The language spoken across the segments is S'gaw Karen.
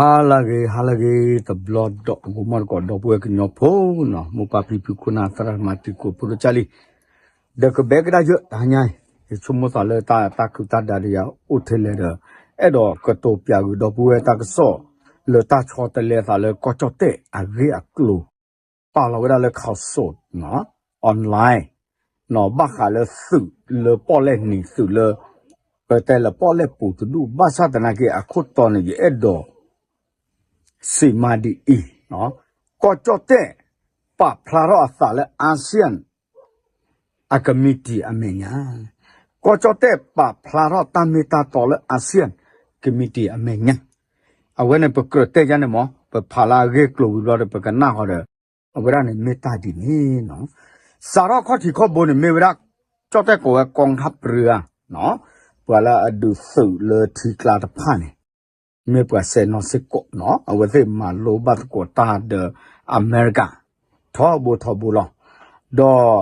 ဟါလၢအဂ့ၤ ဟါလၢအဂ့ၤ တဘျီဒီး ဂီၤမီၢ်တကိး ဒီပုၢ်ဝဲၢ်ကညီဖိနီၤ မိၢ်ပၢ်ဖံဖု ခိၣ်နၢ် သရၣ်သမါ တံၤသကိး ဖိဒိၣ်ကၢ်လံၤ ဒီးကဘဲကဒါယၢၢ် တဟါညါအံၤ ယဆိကမိၣ်သးလၢတၢ် တၢ်ခုၣ်တၢ်ဒါဒီးယၤအိၣ်ထဲလဲၣ်ဒီး အဲၣ်ဒိးကတိၤပၠးဂုာ်ဒီပုၢ်ဝဲၢ်တၢ်ကစီၣ် လၢတၢ်ဆီတလဲသးလၢကီၢ်ကၠီၣ်တဲၣ်အဂ့ၢ်အကျိၤ ပာ်လီၤဝဲဒၣ်လၢ Council နီၤ online နီၤ ဘၣ်ဃးလၢသုးလၢပီၣ်လဲၣ်နံၤ သုးလၢ ပတဲလၢပီၣ်လဲၣ်ပူၤတဒူၣ် ဘၣ်ဆၣ်သနာ်က့ အခိၣ်တီန့ၣ် ယအဲၣ်ဒိး စံးမၤဒ်အံၤ, ကီၢ်ကၠီၣ်တဲၣ် ပာ်ဖျါထီၣ်အသးလၢ ASEAN အ committee အမဲာ်ညါ, ကီၢ်ကၠီၣ်တဲၣ် ပာ်ဖျါထီၣ်တၢ်မ့ၢ်တၢ်တီလၢ ASEAN committee အမဲာ်ညါ, အဝဲန့ၣ် ပကြၢးတဲယါန့ၣ်မ့ၢ် ပဖးလၢအဂ့ၢ်ကျိၤဝံၤဘျီဒီး ပကနၣ်ဃီဒီး အဝဲဒၣ်န့ၣ်မ့ၢ်တၢ်ဒ်န့ၣ်နီၤ, စးထီၣ်ခီၣ်ထံးခီၣ်ဘိန့ၣ် မ့ၢ်ဝဲဒၣ် ကၠီၣ်တဲၣ်ကိးဝဲ กองทัพเรือ နီၤ, ပှၤလၢအဒုးသုးလၢထံကျါတဖၣ်န့ၣ် မ့ၢ်ပှၤစဲၤနီၣ်စ့ၢ်ကီးနီၤ, အဝဲသ့ၣ်မၤလိဘၣ်သကိးတၢ်ဒီးအမဲရကၤ ထီဘိထီဘိလီၤ, ဒီး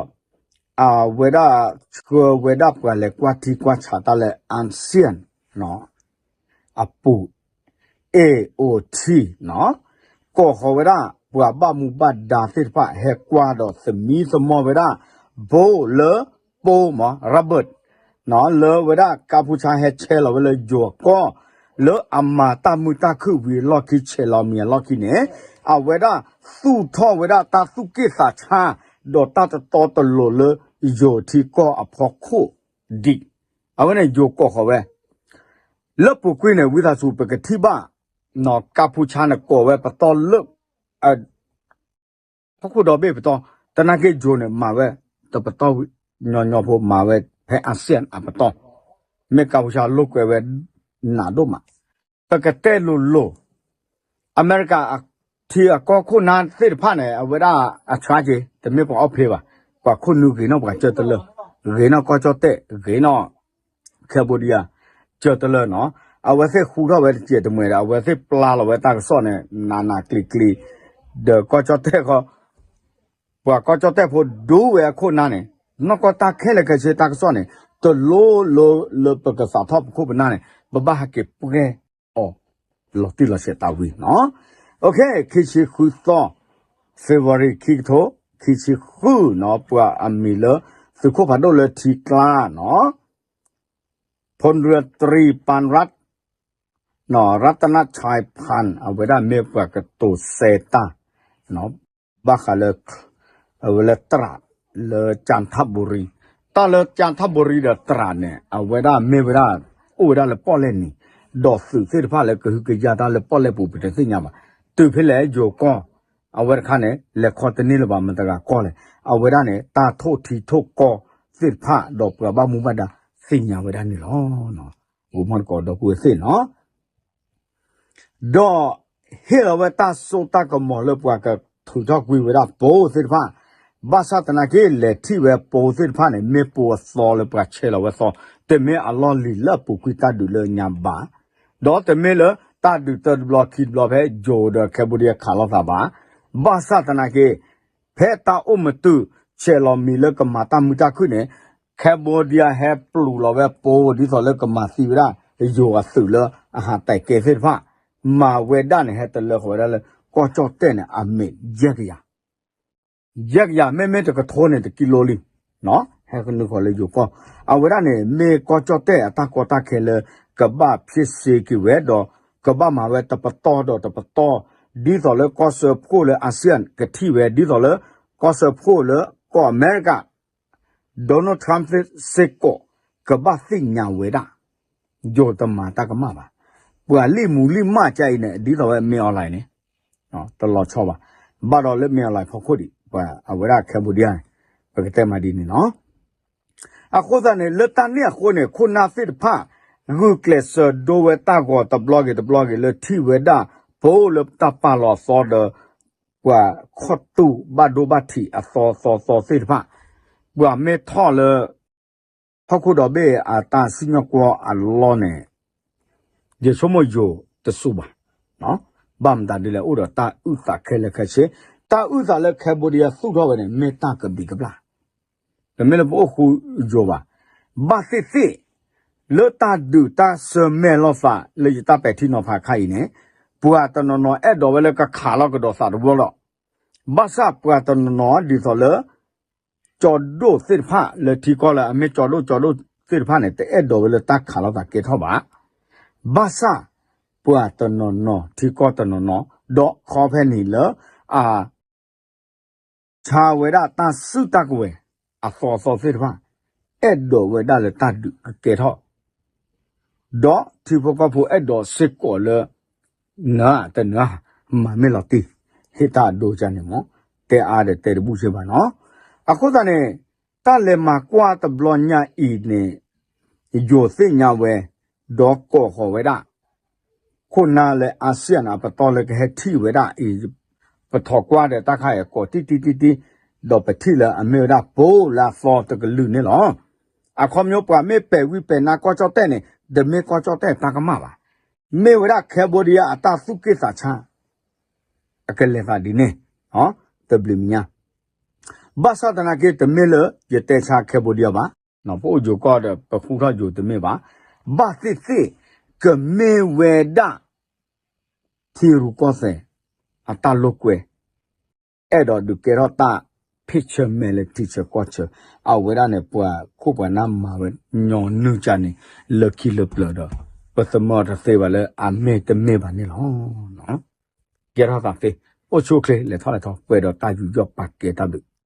အဝဲဒၣ်ဆှၢဝဲဒၣ်ပှၤလဲၤကွၢ်ထံကွၢ်ဆးတၢ်လၢ ASEAN နီၤ အပူၤ A O T နီၤ, ကိးဃီၤဝဲဒၣ် ပှၤဘၣ်မူဘၣ်ဒါသ့ၣ်တဖၣ် ဟဲကွၢ်ဒီးသမံသမိးဝဲဒၣ် ဘိလၢ ပိမး ရဘၢၣ် နီၤ လၢဝဲဒၣ်ကါပူၤဆါဟဲဆဲးလီၤဝဲလၢယိၤကီၢ် လၢအမၤတၢ်မုာ်တၢ်ခုၣ်ဝံၤအလီၢ်ခံ ဆဲးလီၤမံၤအလီၢ်ခံန့ၣ် အဝဲဒၣ်သူၣ်ထီၣ်ဝဲဒၣ်တၢ်သူၣ်က့ၣ်သးဆါ ဒီးတၢ်တတီတလိၤလၢယိၤထံကီၢ်အဖီခိၣ်ဒံး, အဝဲန့ၣ်ယိၤကိးဃီၤဝဲ လၢပူၤကွံာ်န့ၣ် ဝံသးစူၤ ပကထံၣ်ဘၣ် နီၤ ကါပူၤဆါန့ၣ် ကိးဝဲပတီၢ်လၢ ဟီၣ်ခိၣ်ဒီဘ့ၣ်ပတီၢ်, သနာ်က့ယိၤန့ၣ် မၤဝဲတပတီၢ် ညီညီဖိ မၤဝဲဖဲ ASEAN အပတီၢ်, မ့ၢ်ကါပူၤဆါလိာ်ကွဲဝဲ နးဒိၣ်မး, ပကတဲလိၤလိၤ အမဲရကၤ ထံအကီၢ်ခိၣ်နၢ်သ့ၣ်တဖၣ်န့ၣ် အဝဲဒၣ်အဆါက့ၤ တမ့ၢ်ပှၤအီၣ်ဖ့ဘၣ်, ပှၤခိၣ်နူာ်ဂ့ၤနီၣ်ပှၤကၢတလၢာ်, ဂ့ၤနီၣ်ကီၢ်ကၠီၣ်တဲၣ် ဂ့ၤနီၣ် Cambodia ကၢတလၢာ်နီၤ, အဝဲသ့ၣ်ဃူထီၣ်ဝဲတစဲးတမှဲၤဒီး အဝဲသ့ၣ်ပျၢ်လီၤဝဲတၢ်ကစီၣ်န့ၣ် နးနးကျံၤကျံၤ, ဒီးကီၢ်ကၠီၣ်တဲၣ်ဃီ ပှၤကီၢ်ကၠီၣ်တဲၣ်ဖိဒိဝဲအခိၣ်နၢ်န့ၣ် နီၢ်ကီၢ်တၢ်ခဲလၢာ်ခဲဆ့တၢ်ကစီၣ်န့ၣ် တလိၤလိၤလၢပကသးထီၣ်ပခိၣ်ပနၢ်န့ၣ် ပဘၣ်ဟဲက့ၤပှဲၤအီၤ လီၤတံၢ်လီၤဆဲးတၢ်ဝံၤနီၤ, ခံဆံဃုသီ February ခံကထိ ခံဆံဃုနီၤ, ပှၤအမံၤလၢ သုးခိၣ်ဖးဒိၣ်လၢထံကျါနီၤ พลเรือตรี ปานรัตน์ รัตนชัยพันธ์ အဝဲဒၣ်မ့ၢ်ပှၤကတိၤစဲးတၢ် ဘၣ်ဃးလၢ အဝဲလၢတြး လၢကၠၣ်ထၣ်ဘူရံ, တၢ်လၢကၠၣ်ထၣ်ဘူရံဒီးတြးန့ၣ် အဝဲဒၣ်မ့ၢ်ဝဲဒၣ် အိၣ်ဝဲဒၣ်လၢပီၣ်လဲၣ်နံၤ, ဒီးသုးသ့ၣ်တဖၣ်လၢကဟုကယာ်တၢ်လၢပီၣ်လဲၣ်ပူၤ ပတသ့ၣ်ညါဘၣ်, တုၤဖဲလဲၣ်ယိၤကီၢ် အဝဲတခါန့ၣ် လဲၤခီတန့ၢ်လၢၤဘၣ် မတၤဂၤကီၢ်လဲၣ်, အဝဲဒၣ်န့ၣ် တၢ်ထိၣ်ထံထိၣ်ကီၢ်သ့ၣ်တဖၣ် ဒီးပှၤဘၣ်မူဘၣ်ဒါသ့ၣ်ညါဝဲဒၣ်န့ၣ်လီၤ. ဂီၤမီၢ်တကိးဒီပုၢ်ဝဲၢ်သ့ၣ်နီၤ ဒီးဟ့ၣ်လီၤဝဲတၢ်စိတၢ်ကမီၤလၢပှၤကထုးထီၣ်ကွံာ်ဝဲဒၣ်ပိသ့ၣ်တဖၣ်, ဘၣ်ဆၣ်သနာ်က့ လဲၤထံၣ်ဝဲပိသ့ၣ်တဖၣ်န့ၣ် မ့ၢ်ပိအသီလၢပှၤဆဲးလီၤဝဲသီ, တမ့ၢ်အလီၢ်လံၤလၢအပူၤကွံာ်တၢ်ဒုးလၢညါဘၣ်, ဒီးတမ့ၢ်လၢတၢ်ဒုးတၢ်တဘျီခံတဘျီဖဲယိၤဒီး Cambodia ခးလိာ်သးဘၣ်, ဘၣ်ဆၣ်သနာ်က့ ဖဲတၢ်အိၣ်မတုာ်ဆဲးလီၤမံၤလၢကမၤတၢ်မုာ်တၢ်ခုၣ်န့ၣ် Cambodia ဟဲပျူၤလီၤဝဲပိ ဒ်သိးလၢကမၤသံဝဲဒၣ် ယိၤအသုးလၢအဟးတဲာ်ကဲသ့ၣ်တဖၣ်, မၤဝဲဒၣ်န့ၣ် ဟဲတလၢဃီၤဝဲဒၣ်လၢ ကီၢ်ကၠီၣ်တဲၣ်န့ၣ် အမဲာ်ယဲၢ်ကယၤ, ယဲၢ်ကယၤ မ့မ့ၢ်တကထိန့ၣ် တကံလိလံ, ဟဲကနုာ်ဃီၤလၢယိၤကီၢ်, အဝဲဒၣ်န့ၣ် မ့ၢ်ကီၢ်ကၠီၣ်တဲၣ်အတၢ်ကီတၢ်ခဲလၢ ကဘၣ်ဖံးစ့က့ၤဝဲဒီး ကဘၣ်မၤဝဲတပတီၢ်ဒီးတပတီၢ်, ဒ်သိးလၢကီၢ်စၢဖှိၣ်လၢ ASEAN ကထံၣ်ဝဲ ဒ်သိးလၢ ကီၢ်စၢဖှိၣ်လၢကီၢ်အမဲရကၤ Donald Trump စ့ၢ်ကီး ကဘၣ်သ့ၣ်ညါဝဲဒၣ်, ယိၤတမၤတၢ်ကမၣ်ဘၣ်, ပှၤလံၣ်မူလံၣ်မၢ်ကါအံၤန့ၣ် ဒ်သိးဝဲမ့ၢ် online န့ၣ် တလီၤဆီဘၣ်, ဘၣ်ဒီးလၢမ့ၢ် online ဖီခိၣ်ဒံး ပှၤအဝဲဒၣ် Cambodia န့ၣ် ပကတဲမးဒ်န့ၣ်နီၤ အဃိသတးန့ၣ် လၢတၢ်န့ၣ်အဃိန့ၣ် ခိၣ်နၢ်သ့ၣ်တဖၣ် ဂုာ်ကျဲးစၢးဒိဝဲတၢ်ဂီၤတဘျီဂ့ၤတဘျီဂ့ၤလၢထံၣ်ဝဲဒၣ် ပိလၢတၢ်ပာ်လီၤအသီဒီး ပှၤခီၣ်တူၢ်ဘၣ်ဒိဘၣ်ထံးအသီသီသီသ့ၣ်တဖၣ်, ပှၤမ့ၢ်ထီၣ်လၢ ဟီၣ်ခိၣ်ဒီဘ့ၣ်အတၢ်စံၣ်ညီၣ်ကွီၢ်အလီၢ်န့ၣ် ယဆိကမိၣ်ယိၤတစူၢ်ဘၣ်, ဘၣ်မတၤဒ်လဲၣ် အိၣ်ဒီးတၢ်အုၣ်သးခဲလၢာ်ခဲဆ့, တၢ်အုၣ်သးလၢ Cambodia သူၣ်ထီၣ်ဝဲန့ၣ် မ့ၢ်တၢ်ကဘျံးကဘျၣ်, တမ့ၢ်လၢပအိၣ်ဃူယိၤဘၣ်, ဘၣ်သ့ၣ်သ့ၣ် လၢတၢ်ဒုးတၢ်ဆၢၣ်မဲာ်လိာ်သးလၢယတၢ်ပဲာ်ထံနီၤဖးခါအံၤန့ၣ်, ပှၤတနီၤနီၤအဲၣ်ဒိးဝဲလၢကခးလီၤကဒီးသးတဘျီလီၤ. ဘၣ်ဆၣ်ပှၤတနီၤနီၤဒ်သိးလၢ ကၠီဒိၣ်သ့ၣ်တဖၣ်လၢထံကီၢ်လၢအမ့ၢ်ကၠီဒိၣ် ကၠီဒိၣ်သ့ၣ်တဖၣ်န့ၣ် တအဲၣ်ဒိးဝဲလၢတၢ်ခးလီၤသးကဲထီၣ်ဘၣ်. ဘၣ်ဆၣ် ပှၤတနီၤနီၤထံကီၢ်တနီၤနီၤ ဒီးခီဖဲန့ၣ်လၢ အ ဆါဝဲဒၣ်တၢ်စုၣ်တၢ်ကဝဲၤ အသီအသီသ့ၣ်တဖၣ် အဲၣ်ဒိးဝဲဒၣ်လၢတၢ်ဒုးကကဲထီၣ် ဒီးထံဖိကီၢ်ဖိအဲၣ်ဒိးစ့ၢ်ကီးလၢ နတနၢ မၤမ့ၢ်လီၤတံၢ် ဟ့ၣ်တၢ်အဒိကန့ၣ်မ့ၢ် တဲအါဒီးတဲတဘူၣ်စ့ၢ်ဘၣ်နီၤ. အဃိသတးန့ၣ် တၢ်လဲၤမၤကွၢ်တဘျီညါအံၤန့ၣ် ယိၤသ့ၣ်ညါဝဲ ဒီးကိးဃီၤဝဲဒၣ် ခိၣ်နၢ်လၢ ASEAN န့ၣ် အပတီၢ်လၢကဟဲထံၣ်ဝဲဒၣ်အံၤ ပထီၣ်ကွၢ်ဒီးတၢ်ခါအံၤကိးတံၢ်တံၢ်တံၢ်တံၢ် ဒီးပထံၣ်လၢအမ့ၢ်ဝဲဒၣ်ပိလၢအသီတကလုာ်န့ၣ်လီၤ. အခီပညီပှၤမ့ၢ်ပဲာ်ဝံၤပဲာ်နါကီၢ်ကၠီၣ်တဲၣ်န့ၣ် တမ့ၢ်ကီၢ်ကၠီၣ်တဲၣ်တၢ်ကမၣ်ဘၣ်. မ့ၢ်ဝဲဒၣ် Cambodia အတၢ်သူၣ်က့ၣ်သးဆါ အကလဲၤသးဒ်န့ၣ် တဘျုးမံၤညါ ဘၣ်ဆၣ်သနာ်က့ တမ့ၢ်လၢယတဲဆါ Cambodia ဘၣ်. ပအိၣ်ယိၤကီၢ်ဒီး ပဃူထီၣ်ယိၤတမ့ၢ်ဘၣ်. ဘၣ်သ့ၣ်သ့ၣ် ကမ့ၢ်ဝဲဒၣ် ထံရူၢ်ကီၢ်သဲး အတၢ်လိာ်ကွဲ အဲၣ်ဒိးဒုးကဲထီၣ်တၢ် ဖ့ၣ်ဆၢမဲာ်လၢထံဆၢကီၢ်ဆၢ အဝဲဒၣ်န့ၣ် ပှၤခိၣ်ပှၤနၢ်မၤဝဲညီနုၢ်ကန့ၣ် လၢခံလၢပျၢၤဒီး ပသမၢတသ့ဘၣ်လၢအမ့ၢ်တမ့ၢ်ဘၣ်န့ၣ်လီၤ. ကဲထီၣ်သးသ့ အိၣ်ဆူၣ်အိၣ်ချ့ လဲၤထီၣ်လဲၤထီ ပှဲၤဒီးတၢ်ယူးယီၣ်ပာ်ကဲတၢ်ဘျုး